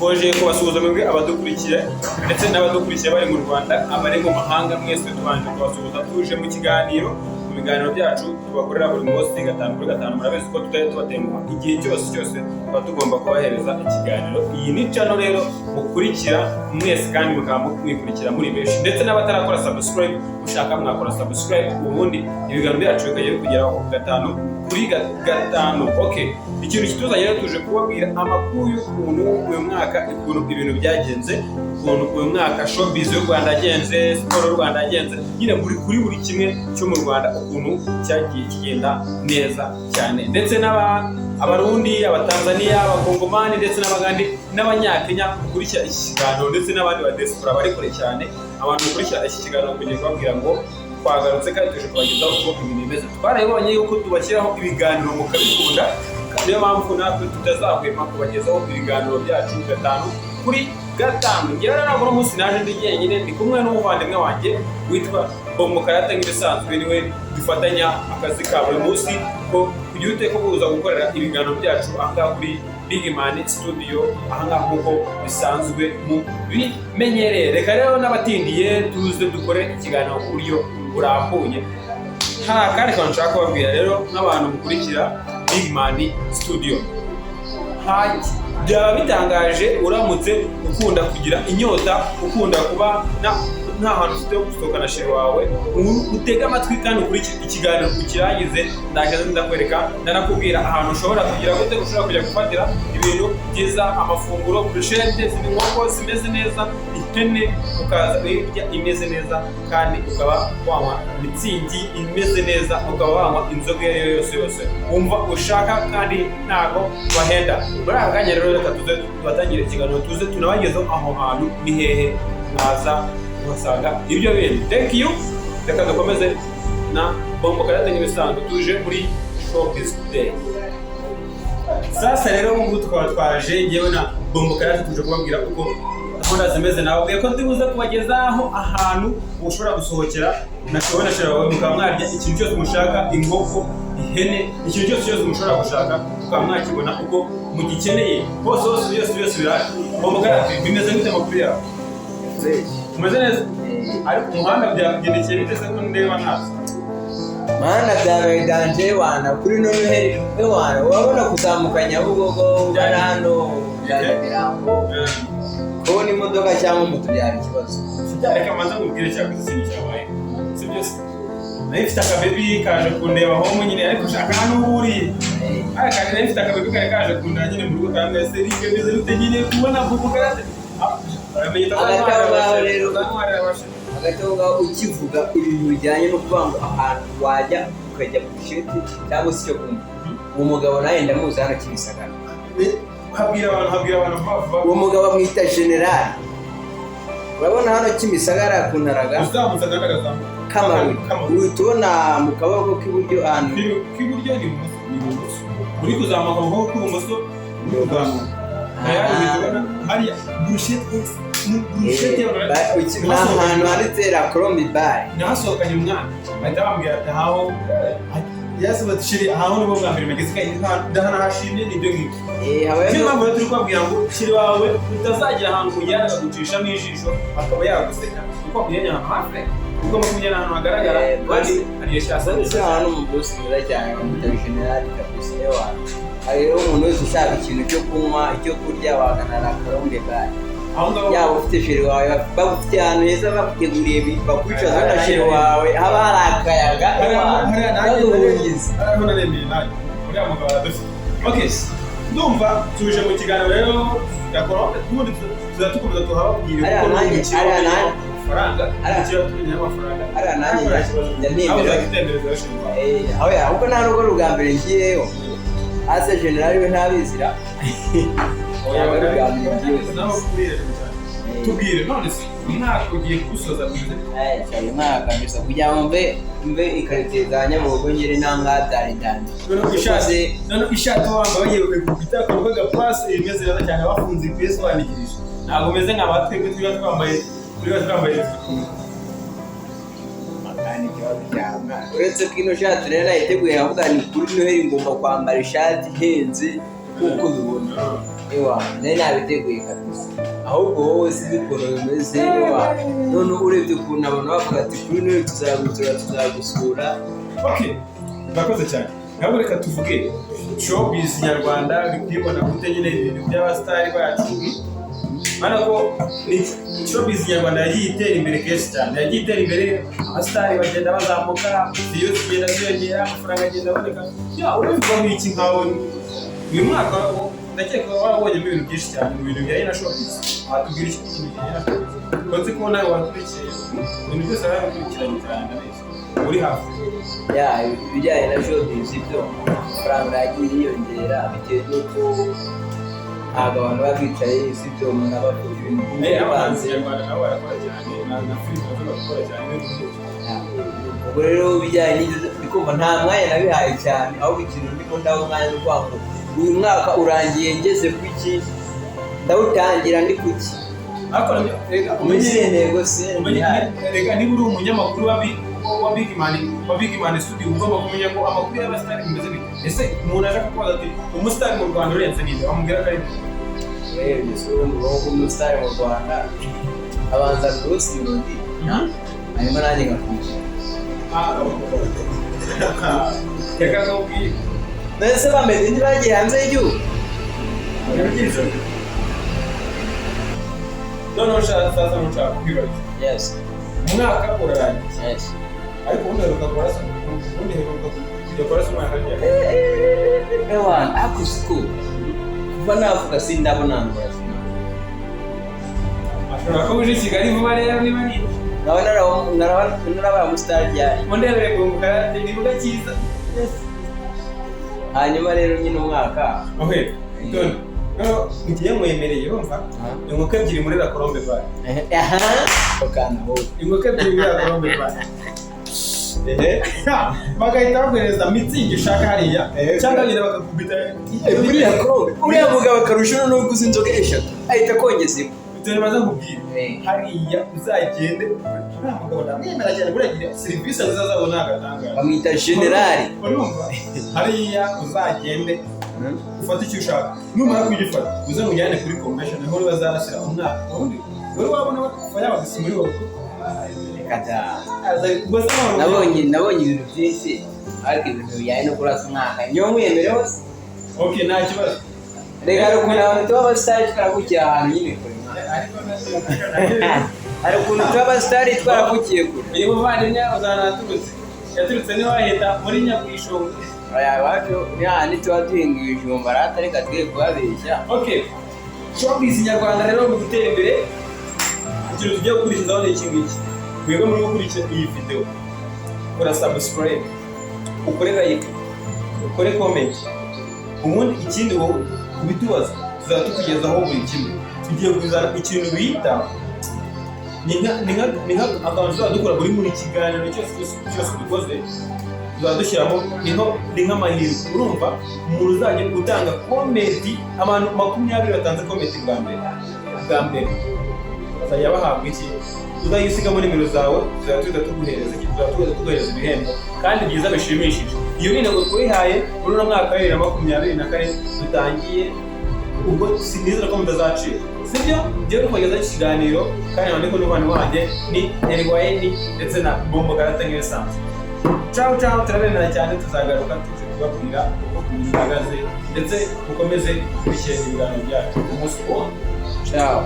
Koje kubasuhuza mwebwe abadukurikiye ndetse n'abadukurikiye bari mu Rwanda, abari mu mahanga, mwese tubanje kubasuhuza. Tuje mu kiganiro, mu biganiro byacu tubakorera buri munsi gatanu kuri gatanu. Murabizi ko tutajya tubatenguha, igihe cyose cyose tuba tugomba kubahereza ikiganiro. Iyi ni channel rero mukurikira mwese kandi mukaba mwikurikira muri benshi, ndetse n'abatarakora subscribe, mushaka mwakora subscribe, ubundi ibiganiro byacu bikajya bikugeraho gatanu kuri gatanu. Okay, ikintu kituzanye rero, tuje kubabwira amakuru y'ukuntu uyu mwaka, ukuntu ibintu byagenze, ukuntu uyu mwaka showbiz y'u Rwanda yagenze, siporo y'u Rwanda yagenze, nyine buri kuri buri kimwe cyo mu Rwanda ukuntu cyagiye kigenda neza cyane, ndetse n'aba Abarundi, Abatanzaniya, Abakongomani ndetse n'Abagande n'Abanyakenya mukurikira iki kiganiro, ndetse n'abandi ba diaspora bari kure cyane, abantu mukurikira iki kiganiro, kugiye kubabwira ngo twagarutse kandi tuje kubagezaho uko ibintu bimeze. Twarabibonye yuko tubashyiraho ibiganiro mukabikunda, niyo mpamvu natwe tutazahwema kubagezaho ibiganiro byacu gatanu kuri gatanu. Ngewe rero ntabwo uno munsi naje ndi jyenyine, ndi kumwe n'umuvandimwe wanjye witwa Bombo Karate. Nk'ibisanzwe niwe dufatanya akazi ka buri munsi ko kugira ute, ko kuza gukorera ibiganiro byacu ahangaha kuri Big Man Studio, ahangaha nk'uko bisanzwe mubimenyereye. Reka rero n'abatindiye, tuze dukore ikiganiro ku buryo burambuye. Hari akandi kantu nshaka kubabwira rero nk'abantu mukurikira Big Man Studio. Byaba bitangaje uramutse ukunda kugira inyota, ukunda kuba nta hantu ufite ho gusohokana chéri wawe. Utege amatwi kandi ukurikire ikiganiro ukirangize. Ndaje ndakwereka, ndanakubwira ahantu ushobora kugira gute, ushobora kujya gufatira ibintu byiza, amafunguro, brochette, inkoko zimeze neza, ihene, ukaza uyirya imeze neza, kandi ukaba wanywa Mützig imeze neza, ukaba wanywa inzoga iyo ari yo yose yose wumva ushaka, kandi ntago bahenda. Muri aka kanya rero reka tuze tubatangire ikiganiro, tuze tunabagezeho aho hantu ni hehe mwaza uhasanga ibyo bintu. Thank you. Reka dukomeze na Bombo Karate nk'ibisanzwe, tuje muri Showbiz Today. Sasa rero ubu ngubu tukaba twaje, ngewe na Bombo Karate, tuje kubabwira uko gahunda zimeze. Nababwiye ko ndibuze kubagezaho ahantu ushobora gusohokera na na chéri wawe, mukaba mwarya ikintu cyose mushaka, inkoko, ihene, ikintu cyose cyose mushobora gushaka mukaba mwakibona uko mugikeneye hose hose, byose byose birahari. Bombo Karate, bimeze gute? Amakuru yawe? Umeze neza? Ariko umuhanda byakugendekeye bite se ko ndeba ntazo? Mana, byabaye danger wana kuri no Noheli wana. Urabona kuzamuka Nyabugogo ugana hano bya Nyamirambo, kubona imodoka cyangwa moto byaba ikibazo. Reka manza nkubwire cyakoze ikintu cyabaye, si byose. Nari mfite akabebi kaje kundeba home nyine, ariko ushaka hano uba uri, ariko kandi nari mfite akabebi kari kaje kundeba nyine mu rugo, kandi se Eric, bimeze bite nyine kubona Bombo Karate? Uramenye. Hagati aho ngaho rero, utazantwarira abashe. Hagati aho ngaho, ukivuga ibintu bijyanye no kuvuga ngo ahantu wajya ukajya brochette cyangwa se icyo kunywa, uwo mugabo nawe ndamuzi hano Kimisagara. Habwira abantu vuba vuba. Uwo mugabo bamwita General. Urabona hano Kimisagara ku Ntaraga, Uzamutse agana agazamuka. k'amabuye. K'amabuye. Uhita ubona mu kaboko k'iburyo ahantu. K'iburyo ni ibumoso, ni ibumoso uri kuzamuka, mu kaboko k'ibumoso uri kuzamuka tayari, uhita ubona hariya brochette, brochette. Ni ahantu handitse La Colombe Bar. Nahasohokanye umwana, bahita bambwira ati ahaho yasi, bati chéri, ahaho nibwo bwa mbere mageze kandi ndahanahashimye, nibyo ngibyo. Habayeho Niyo mpamvu rero turi kubabwira ngo chéri wawe utazagira ahantu ujyana akagucishamo ijisho, akaba yaguseka kuko akujyanye ahantu hafi, ugomba kumujyana ahantu hagaragara kandi hari asa Ese neza. Ahantu mu bosi mwiza cyane bamwita General kabisa. Ewa, hari rero umuntu wese ushaka ikintu cyo kunywa, icyo kurya, wagana La Colombe Bar. Aho ngaho. Yaba ufite chéri wawe, bagufite ahantu heza baguteguriye, bakwicaza na chéri wawe, haba hari akayaga. Hariya ewa, hariya nanjye baguhungiza. Hariya naremeye nanjye, uriya mugabo aradufite. Okay, ndumva tuje mu kiganiro rero ya Colombe, ubundi tuzajya dukomeza tuhababwire Hariya kuko nanjye- n'umukire hariya wamenye nanjye- amafaranga, hariya- umukire wamenye amafaranga. Hariya nanjye Nta kibazo. njya Nawe ntemberera. uzajya utembereza chéri wawe. Aho ya, ahubwo nta rugo rwa mbere ngiyeyo. Ase General we ntabizira. Ntabwo ari ubwa mbere ngiyeyo. Nawe uri hejuru cyane. Tubwire none se, umwaka ugiye kuwusoza mwiza? Cyane umwaka kabisa, kugira ngo mve ikaritsiye za Nyabugogo ngere nangaha byari danger. Noneho ishati, noneho ishati wambaye bagiye bakagukubita akantu k'agapasi imeze neza cyane, bafunze ipesi wandikirije, ntabwo umeze nka ba twebwe tuba twambaye. Kandi ikibazo cyawe mwana, uretse ko ino shati rero nayiteguye nkavuga ni kuri Noheli ngomba kwambara ishati ihenze nk'uko ubibona. Ewa, nari nabiteguye kabisa. Ahubwo wowe sinzi ukuntu bimeze. Ewa, none urebye ukuntu abantu bavuga ati kuri Noheli tuzagusura, tuzagusura. Okay, murakoze cyane. Ntabwo, reka tuvuge showbiz nyarwanda. Uri kuyibona gute nyine, ibintu by'abasitari bacu? Urabona ko ni showbiz nyarwanda yagiye itera imbere kenshi cyane, yagiye itera imbere, abasitari bagenda bazamuka, views zigenda ziyongera, amafaranga agenda aboneka. Ya, urabivuga nk'iki nkawe? Uyu mwaka ndakeka warabonyemo ibintu byinshi cyane mu bintu bijyanye na showbiz. Watubwira iki ku kintu kijyanye na showbiz, ko nzi ko nawe wakurikiye ibintu byose, warabikurikiranye cyane, ndabizi uri hafi? Ya, ibijyanye na showbiz byo, amafaranga yagiye yiyongera bitewe n'uko ntabwo abantu baba bicaye, sibyo? Umuntu aba afite ibintu Abahanzi bivanze. nyarwanda nabo barakora cyane, na filime nazo barakora cyane, ibintu byinshi. Ubwo rero ibijyanye n'ibyo, ndi kumva nta mwanya nabihaye cyane, ahubwo ikintu ndimo ndaha umwanya ni ukuvuga ngo uyu mwaka urangiye ngeze ku ki, ndawutangira ndi ku ki. Ariko reka Muri umenye izihe ntego se umenye nihaye? Reka, niba uri umunyamakuru wa Big Man Studio, ugomba kumenya ngo amakuru y'abasitari bimeze bite. Ese umuntu aje kukubaza ati umusitari mu Rwanda urenze ninde, wamubwira ko ari nde? Urebye se ubundi wowe, umusitari mu Rwanda abanza Bruce Melody, hanyuma nanjye ngakurikira. Ah, reka nkubwire. Mbese bameze ntibagiye hanze y'igihugu? Ni byiza. Noneho nshaka sasa, nshaka kwibaza. Yes. Umwaka urarangiye. Yes. Ariko ubundi uheruka kurasa, ubundi uheruka kujya kurasa umwaka ryari? Ewana, ariko siko kuva navuga sindabona ndwara. Ashobora kuba uje i Kigali vuba rero, niba ni Nkaba narabaye umusitari ryari? Mundebere kunguka ikibuga cyiza. Hanyuma rero nyine umwaka Okay, done. No, ngiye mwemereye, urumva? Inkoko ebyiri muri La Colombe Bar. Aha, kana wowe. Inkoko ebyiri muri La Colombe Bar. Ehe. Bagahita baguhereza Mützig ushaka hariya, cyangwa nyine bakakubita. Muri La Colombe, uriya mugabo akarusha noneho uguze inzoga eshatu ahita akongeza imwe. Dore maze nkubwire. Hariya uzagende, uriya mugabo ndamwemera cyane, buriya agira serivisi nziza zabo, ni agatangaza. Bamwita generali. Urumva, hariya uzagende ufate icyo ushaka, numara kugifata uze mujyane kuri convention, aho bazarasira umwaka. Ubundi wari wabona yabagisi muri wowe? Reka da. Ubwo se wari Nabonye ibintu byinshi, ariko ibintu bijyanye no kurasa umwaka niyo mwemere hose. Okay, nta kibazo. Reka, hari ukuntu abantu tuba abasitari twaravukiye ahantu nyine kure. Ariko Hari ukuntu tuba abasitari twaravukiye kure. Uyu muvandimwe uzana yaturutse, yaturutse niho wahita muri Nyabwishongo. Aya, iwacu ni hahandi tuba duhinga ibijumba rata, reka twe kubabeshya. Okay, showbiz nyarwanda rero mu gutera imbere, ikintu tugiye gukurikizaho ni iki ngiki: mwebwe muri gukurikira iyi video, kora subscribe, ukore like, ukore comment. Ubundi ikindi, wowe kubitubaza tuzaba tukugezaho buri kimwe. Tugiye kuzana ikintu bita ni nka akantu tuzaba dukora muri kiganiro cyose cyose cyose dukoze, tuzaba dushyiramo ni nk'amahirwe. Urumva, umuntu uzajya utanga comment, abantu 20 batanze comment bwa mbere bazajya bahabwa iki? Uzajya usigamo nimero zawe, tuzajya tuhita tuguhereza iki? Tuzajya tuhita tuguhereza ibihembo kandi byiza bishimishije. Iyo ni intego twihaye muri uno mwaka wa 2024 dutangiye. Ubwo sinizera ko mutazacika, sibyo? Ngiye kubagezaho iki kiganiro kandi nandiko n'umwana wanjye ni Erwayeni ndetse na Bombo Garata nk'ibisanzwe. Ciao ciao, turabemera cyane. Tuzagaruka tuje kubabwira uko ibintu bihagaze, ndetse mukomeze gukurikirana ibiganiro byacu umunsi ku wundi. Ciao.